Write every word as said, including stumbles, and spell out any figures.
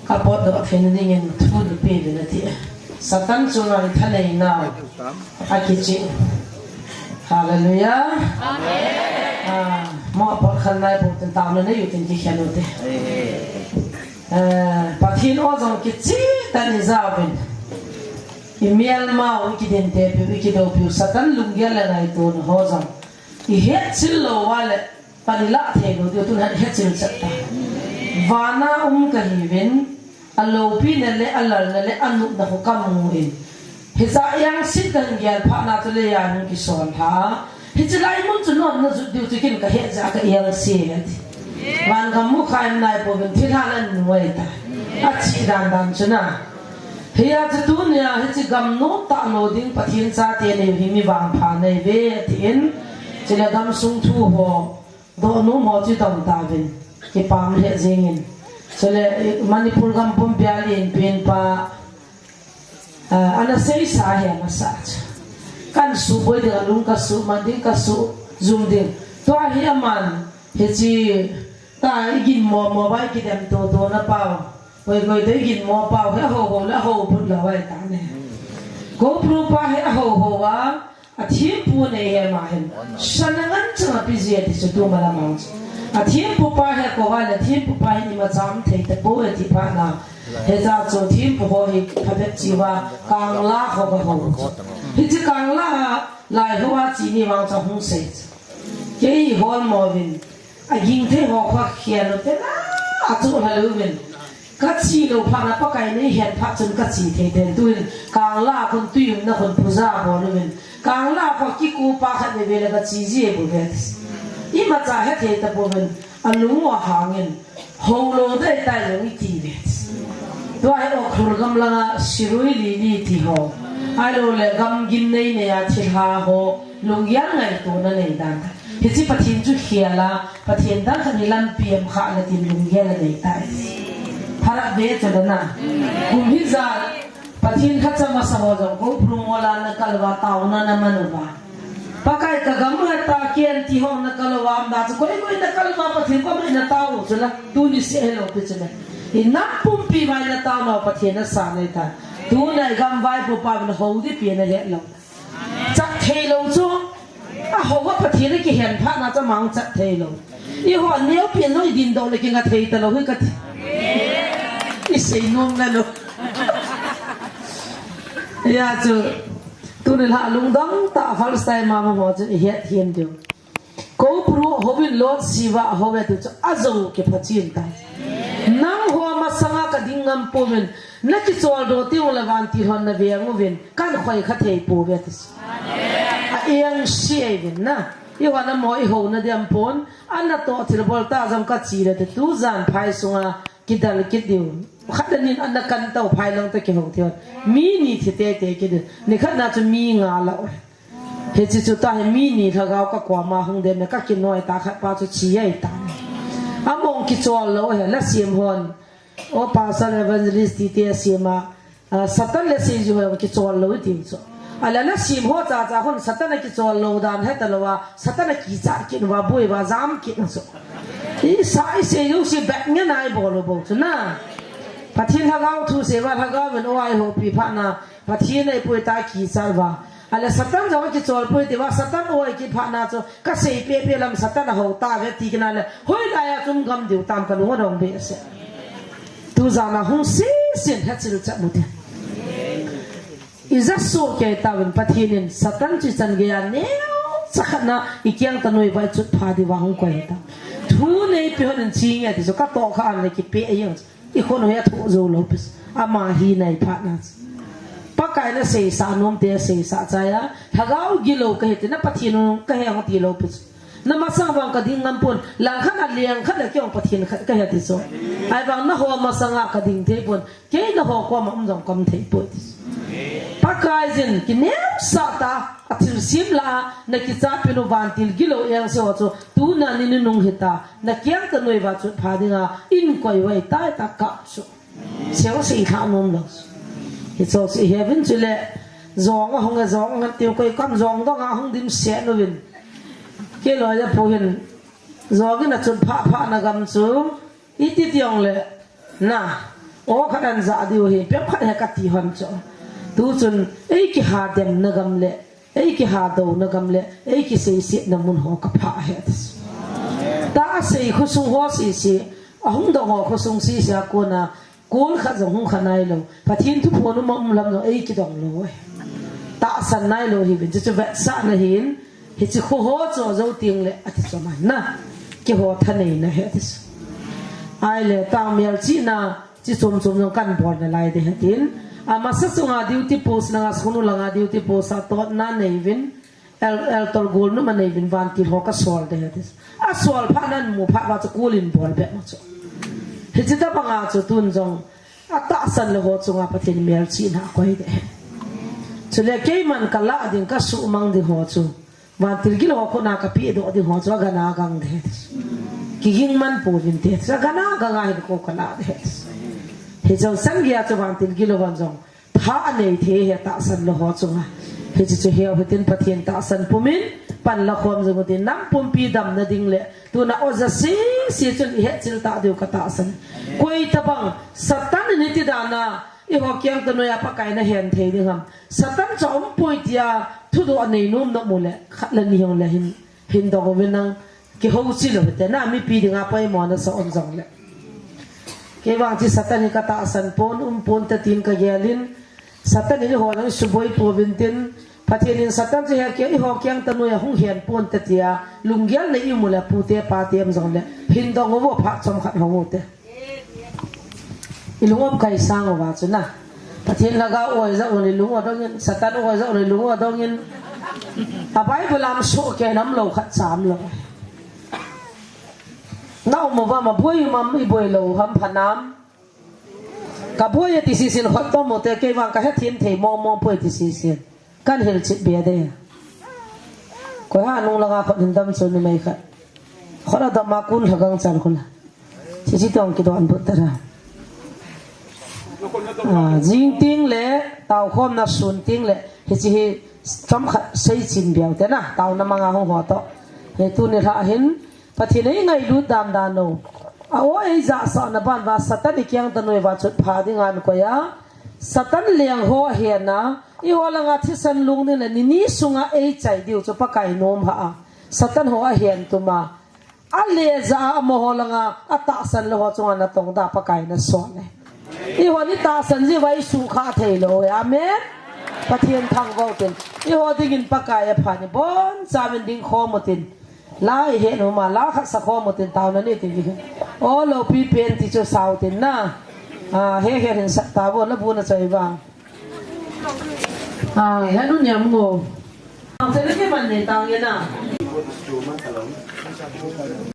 Apot doh theina dingin thu nape uvin ati. Satan chunga i thaneinau akichih. Hallelujah. Amen. Ah, mo apot khan nai po tin taona nei u tin kikhen u te. Eh, Pathen o jong kichih tah in i jauvin. I melmau, i kidinte piu, i kidou piu, Satan lunggel le ngaitona ho jong i hetchil lou uva le, pan i lah thei lou diu, tun han hetchil chet ta. Vana um kahiuvin, aloupina le, alalna le, anopna khu kamu in. Hiche a iang sit kahin gel phat na chu le, ia hung kisol ha. Hiche lai mun chu non na jut diu chu kin kahet jeh a ka iang se le ti. Van gam mu kha in nai pouvin thilha la in nuai ta. Achi dan dan chu na. Hia chu tunia hiche gam nom tah lou ding Pathen chate nei u hi mi vangpha nei ve tin. Chule gam sung thu ho. Dohnom ho chu dong tauvin, kipah lheh jengin. Chule, Manipur gam pumpia lenpen pa, ah, ana seisa hi ana sa chu. Kan suboi ding, alung kasuhman ding, kasuhjum ding. Tua hi aman, hiche, ta i ginmo mo vai kidem toto na pau. Koi koi te i ginmo pau hi ahou hou le ahou but lou vai ta ne. Ko pru pa hi ahou hou a, Athempu nei hi ama hin. Sana ngan chang api ji ati chu tuma lamang chu. Athempu pa hi koi va le athempu pa hin imacha um thei tapoi ati phat na. Hiche a chu athempu ho hi phabep chi uva kangla ho va ho. Hiche kangla a lai ho a chini vang chu hung sei chu. Kei hol mo vin. Aging thei ho kho khel u te na. Achu lha lou vin. Kachi lou phat na Pakai nei hen phat chun kachi thei ten tuin kangla khun tui umna khun puja bol uvin kangla kho kikupa khat ve ve le kachi ji e bu ve. Imacha he thei tapouvin alung u ahangin hou lou dai tai jong i ti ve. Tua hi Ukhrul gam langa Shirui Lily ti ho. Ahilou le gam gin nei nei a thilha ho lunggel ngaitona nei dan. Hiche Pathen chu khel a, Pathen dang khat hi lampi em kha le tin lunggel anei tai. Pharap ve chu le na. Kum hijat, Pathen khat cha masa ho jong ko pru mo la na kal uva taona na man uva. Pakai ka gam u heta ken ti ho na kal uva am da chu koi koi na kal uva Pathen koma na tao chu la. Tuni se helou pi chu le. I nam pumpi vai na tao na Pathen na sa nei ta. Tuna i gam vaipo pa na hou di pi na helou. Chat thei lou chu. Ahou a Pathen a kihen phat na chu amang chat thei lou. Eiho neo pen lou i din doh le kinga thei talou hi kati. I sei nom na lou. Hia chu. Tuni la lungdong tah first time a mo chu i het hian diu. Ko pru ho vin lot siva ho ve tu chu ajou kipha chin ta. Nangho masanga ka ding ngam pouvin, na kichol doh teng le vantil hon na veng uvin, kan khoi kha thei pouve ti. A iang si ei vin na. Eiho na mo i hou na diam pon, ana to thil bol ta jong kachi le te tu jan phai sunga kidal kit diu. Khat le nin ana kan tau phai lang ta kihou thei. Mi ni thi te te kit diu. Ni khat na chu mi nga la. Hiche chu ta hi mi ni lhagao ka koma hung dem e ka kinoi ta khat pa chu chi ai ta. Among kichol lou he la sim hon. O pastor evangelist ti te sim a, ah, Satan le seiju ho kichol lou ti chu. Ala la sim ho cha cha hon Satan a kichol lou dan he ta lou a, Satan a kicha kin va bui va jam kin chu. I sa i seiju si bek nge nai bol lou bo chu na. Pathen lhagao thu se va lhagao men o ai ho pi pha na. Pathen a i pui ta kicha va. Ale Satan jong kichol pui ti va, Satan oi kipha na chu, ka sei pe pe lam Satan a hou ta ve ti kina le, hoi lai a chum gam diu tam ka lung a dong be se. Tu jan a hung si sin ha chil cha mu te. I ja so ke ta vin Pathen in Satan chu chan ge a neo cha khat na i kiang ta noi vai chut pha di va hung koi ta. Thu nei pi hon in chi nge ti chu ka to kha an le ki pe a yang. I khon hoi a thoh jou lou pis. Ama hi nai phat na. Pakai na seisa nom te seisa chai a. Lhagao gilou ka hi ti na Pathen u ka hi ang ti lou pis. Na masang vang ka ding ngam pon. Lang khat a liang khat le kiong Pathen khat ka hi ti so. Ai vang na ho masanga ka ding thei pon. Kei na ho koma um jong ka um thei poi ti. Pakai jin ki neo sa ta. A thil sim la, na kicha pi nu vantil gilou iang se ho chu, tuna ni ni nung hita, na kiang ta noi va chut pha dinga, in koi vai tai ta ka chu. Seo sei kha nom lo. Hi cho si he vin chu le, jong a hung a jong a tiu koi kam jong dong a hung dim se nu vin. Ke lo ya pu hin, jong in a chut pha pha na gam chu, Iti tiang le, na, O khat an ja diu hi, pem khat he kati hon chu. Tu chun, ei kihademna gam le, ei kihadouna gam le, ei kiseisetna mun ho kapha he ati. Tahsa khosung ho sese, ahung dong ho khosung sese a kona, kol khat jong hung kha nailou. Pathen thuphon um um lam jong ei kidong lou. Tahsan nailou hi vin, chu chu vetsahna hin, hiche kho ho chu jou teng le, ati chu man na. Keiho thaneina he ati chu. Ahile, tang melchihna, chi chom chom jong kan bol nalai ding ahi tin. Amasa chunga duty post langa, school langa duty post a totna nei uvin, el, elder golnop a nei uvin vantil ho kasol ding ahi tin. Asol phat nan mu phat uva chu kol in bol bep ma chu. Hiche tabanga chu tun jong atahsan lou ho chunga Pathen melchihna akoi ding ahi. Chule keiman kalah ding, kasuhmang ding ho chu vantil gilou ho khut a kapeh doh ding ho chu agang'a gang ding ahi. Kiging man pouvin te, agang'a gang a hin kou kalah ding ahi. Hiche chun sangei a chu vantil gilou hon jong tha anei thei ahi tahsan lou ho chunga. Hiche chu hiu hitin Pathen tahsan pumin pan la khom jing utin, nam pumpi damna ding le tuna oja sese chun ihet chil ta diu katahsan. Koi tabang Satan in hiti dan a eiho kiang tanoiya Pakai nahen thei ding ham. Satan chu aumpoi tia thudoh anei nom nom u le, khat le ni hung le hin, hin dong uvin nang, kihouchil u hite na, mipi dinga poimo nasa um jong le. Kei vang chu Satan hi katahsan pon, um pon te tin kagel in, Satan in eiho nang suboi pouvin tin, Pathen in Satan chu he kia, eiho kiang tanoiya hung hen pon te tia, lunggel nei imu le pute pate um jong le, hin dong uvo, phat chomkhat hong u te. Ilung um kaisang uva chu na. Pathen lhagao oi ja un ilung u dong in, Satan oi ja un ilung u dong in. A Bible a um soh kei nam lou khat cham lou. Na um uva ma boi um am iboi lou ham phanam. Kaboi e ti sisin hot to mo te kei vang kahethem thei mong mong poi ti sisin. Kan hilchet be de. Koi ha nung langa khut hin dam chu numei khat. Khut a dam a kun lhagang chan khun. Hiche tong kidon but tara. Ah, jing teng le, taokhomna sun teng le, hiche hi chomkhat seichen beu te na, taona manga hung ho to. Hi tuni lha hin, Pathen in eingailut dan dan u. A o eijahsahna ban uva Satan i kiang tanoi uva chutpha dinga eikoi a. Satan leng ho ahen a, eiho langa thisan lungdin le nini sunga eichai diu chu Pakai nom ha a. Satan ho ahen tum a. Aleja a amaho langa atahsan lou ho chunga natong da Pakai nasol e. Eiho ni tahsan ji uva isuhkhah thei lou e. Amen. Pathen thangvah u tin. Eiho dingin Pakai aphan ibonchauvin ding khom u tin. La ihet u ma, la khat sa khom u tin taona ni ti. O loupi pen ti chu sao tin na. Ah, he he hin sa tavo la bu na choi va. Ah, he nu nyam ngo. Ang sa ni ke man ni tang ye na.